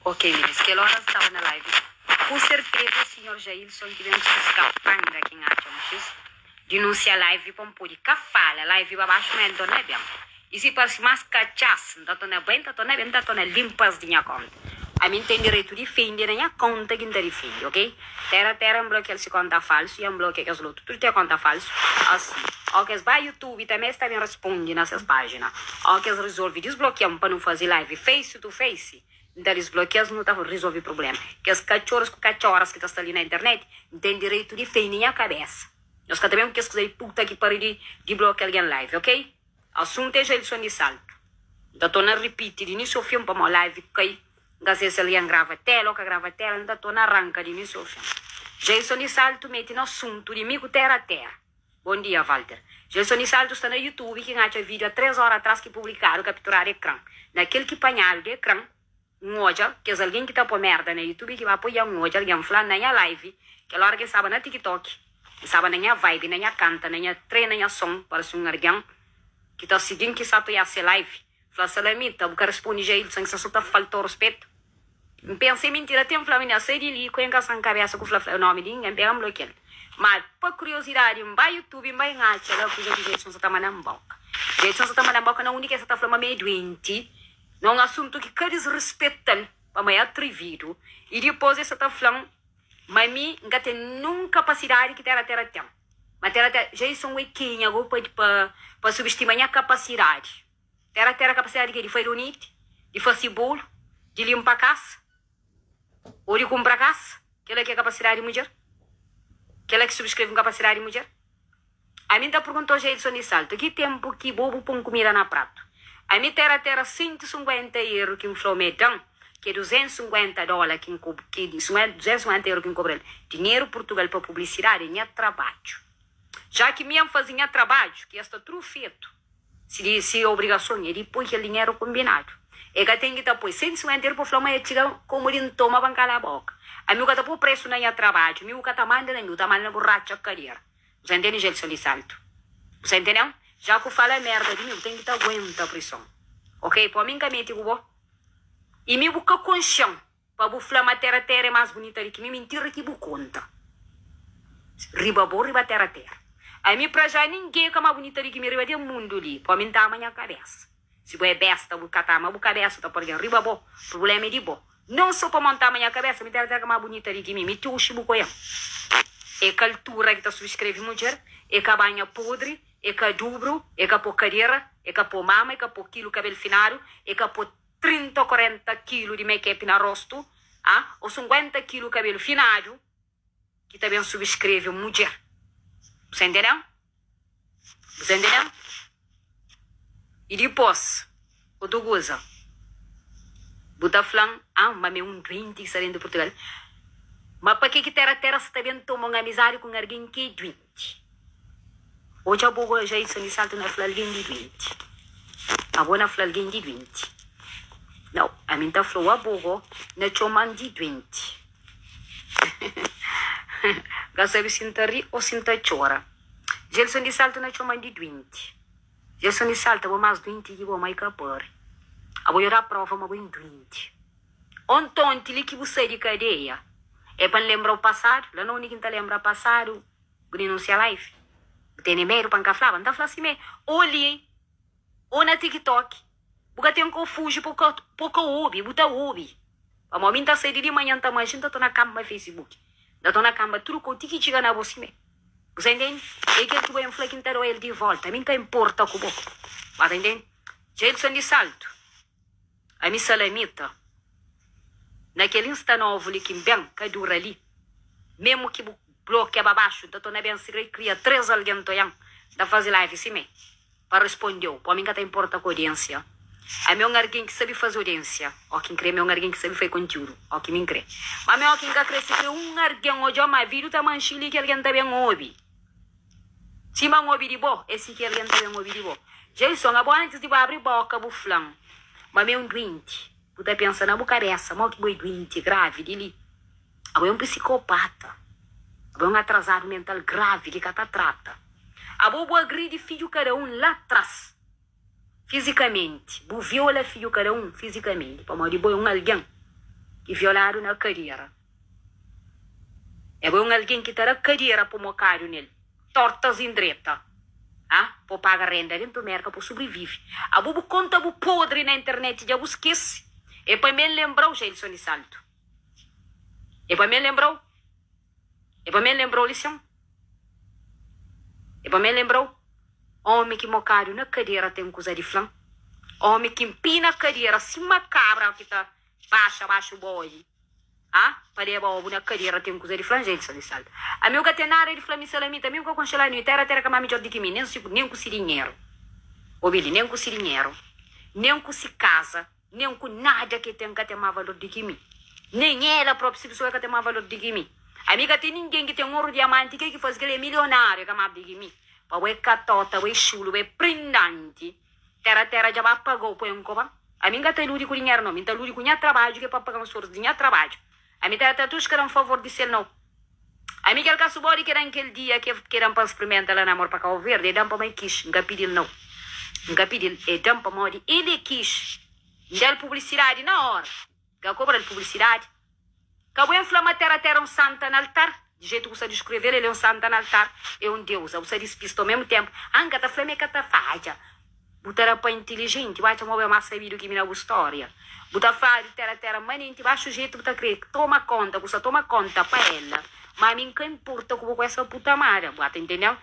Ok minis, kel ora N staba na live, ku serteza sinhor Jailson ki ben buska panga ki N atxa un xis, dinunsia live pa N pode ka fala, live ba baxu ma el torna ben. I si parse más katxas, N ta torna bai, N ta torna ben, N ta torna linpa-s di nha konta. Ami N ten direitu difende na nha konta ki N ta difende, ok? Tera tera N blokia-l si konta falsu i N blokia kes lotu tudu ten konta falsu. Asi, óki es ba YouTube tanbe es ta ben responde na ses pájina. Óki es rizolve disblokia-m pa nu faze live face to face, N ta disblokia-s nu ta rizolve prubléma. Kes katxorus ku katxoras ki ta sta li na internet, N ten direitu difende nha kabésa. Nhos ka ta ben ku kes kuza di puta ki pari di diblokia algen live, ok? Asuntu é Jailson di Saltu. N ta torna ripiti di inisiu ao fin pamodi live kai. N ka sai si algen grava tela o ka grava tela, N ta torna ranka di inisiu ao fin. Jailson di Saltu meti na asuntu di mi ku Tera Tera. Bon dia Walter. Jailson di Saltu sta na YouTube ki N atxa video a 3 ora atras ki publikadu kapituradu ekran. Na kel ki panhadu di ekran, N odja kes algen ki ta po merda na youtube ki ba apoia N odja algen fla na nha live kel ora ki N staba na tiktok N staba na nha vibe na nha kanta na nha trena nha son parse un argen ki ta sigin ki sa ta oia se live fla salamita bu ka responde jailson ki sa so ta faltau ruspetu N pensa é mintira te N fla minina sai di li ku N ka sta N kabesa ku fla fla nomi di ningen pega N blokial ma pa kuriosidadi N ba youtube N bai N atxa la kuza ki jailson sa ta manda N boka jailson sa ta manda N boka na undi ki el sa ta fla ma mi é duenti Na un asuntu ki ka disrispeta-l pamó é atrividu i dipôs el sa ta fla-m ma mi N ka ten nun kapasidadi ki Téra Téra ten. Ma Téra Téra, Jason é kenha go pa pa substima nha kapasidadi? Téra Téra kapasidadi di ke? Di fai doniti? Di fase bolu? Di linpa kasa? Ô di kunpra kasa? Kela ki é kapasidadi di mudjer? Kela ki subskreve un kapasidadi di mudjer? Ami N ta pergunta oji Edson di Salto, ki tempu ki bo bu pon kumida na pratu? Ami tera tera 150 eru ki N fla-u ma e dan, ki e 250 dola ki N ki 250 eru ki N kobra-l, dinheru Purtugal pa publisidadi é nha trabadju. Ja ki mi N faze nha trabadju, ki es sta tudu fetu. Si di si obrigason é di poi kel dinheru konbinadu, e ka ten ki ta poi 150 eru pa fla ma e txiga komu di N toma pa N kala boka. Ami u ka ta poi presu na nha trabadju, mi u ka ta manda na mi, u ta manda na bu ratxa kadera. Bu sa ntende Gelson di Saltu? Bu sa ntende-m? Ja ku fala merda di mi, bu ten ki ta aguenta prison. Ok, po mi N ka meti ku bo. I mi bu ka konxe-m pa bu fla ma Tera Tera é más bunita di ki mi. Mintira ki bu konta. Riba bo, riba Tera Tera. Ami pra ja ninguém ka má bunita di ki mi riba di mundu li. Po mi N ta ama nha kabesa. Si bo é besta bu ka ta ama bu kabesa, bu ta poi algen riba bo. Prubléma é di bo. Non so pamodi N ta ama nha kabesa, mi ta era ka más bunita di ki mi. Mi ti oxi bu koia-m. É ka altura ki ta subskreve mudjer, é ka banha podri, é ka dubru, é ka po kadera, é ka po mama, é ka po kilu kabelu finadu, é ka po 30 o 40 kilu di mekep na rostu, ah, o 50 kilu kabelu finadu ki ta ben subskreve un mudjer. Bu sa ntende-m? Bu sa ntende-m? I dipôs, otu kuza, bu ta fla-m, ah, ma mi é un duenti ki sta déntu Purtugal. Ma pa ke ki Téra Téra sta ben toma un amizadi ku un algen ki é duenti? Odja bo go Jailson di Saltu na fla algen di duenti. Abo na fla algen di duenti. Nau, ami N ta fla-u abo go na txoma-m di duenti. N ka sabe si N ta ri ô si N ta txora. Jelson di Saltu na txoma-m di duenti. Jelson di Saltu, abo más duenti ki bo mai ka pari. Abo dja da prova ma bo é un duenti. Ontonti li ki bu sai di kadeia, é pa N lenbra-u pasadu? La na undi ki N ta lenbra pasadu? Bu denunsia live? Bu tene medu pa N ka flaba? N ta fla simé, ô li ô na tiktok. Bu ka ten ko fuji pa bu ka obi, bu ta obi. Pamodi mi N ta sai di di manhan ta manxi, N ta torna kanba facebook. N ta torna kanba tudu kou ti ki txiga na bo simé. Bu sa intende? É kel ki bo N fla ki N ta da el di volta. Mi N ka inporta ku bo. Ba ta intende? Jailson di Saltu. Ami salamita. Na kel insta novu li ki N ben, ka dura li. Memu ki bu blokia ba baxu, N ta torna ben sikrê kria 3 algen toian ta faze live simé. Pa respondeu, pa mi N ka ta inporta ku odiensia. Ami é un argen ki sabe faze odiensia, ó ki N kre. Ami é un argen ki sabe fai kontiudu, ó ki mi N kre. Ma ami ó ki N ka kre, si kre un argen odja ma vidu ta manxi li ki algen ta ben obi. Sima N obi di bo, é si ki algen ta ben obi di bo. Jason, abo antis di bu abri boka bu fla-m ma mi é un duenti. Bu ta pensa na bu kabesa mo ki bo é duenti gravi di li. Abo é un pisikopata. Abo é un atrazadu mental gravi ki ka ta trata. Abo bu agridi fidju kada un la tras fizikamenti. Bu viola fidju kada un fizikamenti pamodi bo é un algen. Ki violadu na kadera. É bo é un algen ki ta da kadera po mokadu nel. Tortas indreta. Ha? Po paga renda dentu Merka po subrivivi. Abo bu konta bu podri na internet dja bu skese. É pa mi N lenbrau Jailson di Saltu. É pa mi N lenbrau. É pa mi N lenbrau Lisian. É pa mi N lenbrau. Omi ki mokadu na kadera ten kuza di flan. Omi ki npina kadera sima kabra ki ta Baxa baxu boi ah pa leba obu na kadera ten kuza di fla jeito sa di sal ami u ka ten nada di fla mi salamita mi u ka konxe la nui tera tera ka ma midjor di ki mi nen si nen ku si dinheru obi li nen ku si dinheru nen ku si kaza nen ku nada ke ten ka ten ma valor di ki mi nen ela propi si pisoa ka ten ma valor di ki mi ami ka ten ningen ki ten oru diamanti ke ki fazi kel é milionariu ka ma di ki mi pa bo é katota bo é xulu bo é prindanti. Tera tera dja ba pagau poi un koba. Ami n ka ta iludi ku dinheru no, mi n ta ludi ku nha trabadju ke pa pagan sforsu di nha trabadju. Ami tera tera tudu ka dan favor di sel no. Ami kel kasu bodi ke dan kel dia ke ke dan pa n sprimenta la na amor pa Kau Verdi e dan pamo e kix, n ka pidil no. N ka pidil, e dan pamodi el e kix. N dal publisidadi na ora. N ka kobral publisidadi. Ka bu infla ma tera tera un santa na altar. Di jetu ku sta diskrevel, el é un santa na altar, é un deuza. Bu sta dispista omemu tempu. Ah, N ka ta fla ma e ka ta fadja. Bu ta da pa intilijenti, bu atxa ma bu é más sabidu ki mi na bu stória. Bu ta fla di tera tera manenti baxu jetu bu ta kre toma konta, ku sta toma konta pa ela. Ma ami N ka inporta ku bo ku esa puta mada. Bu ata intendem?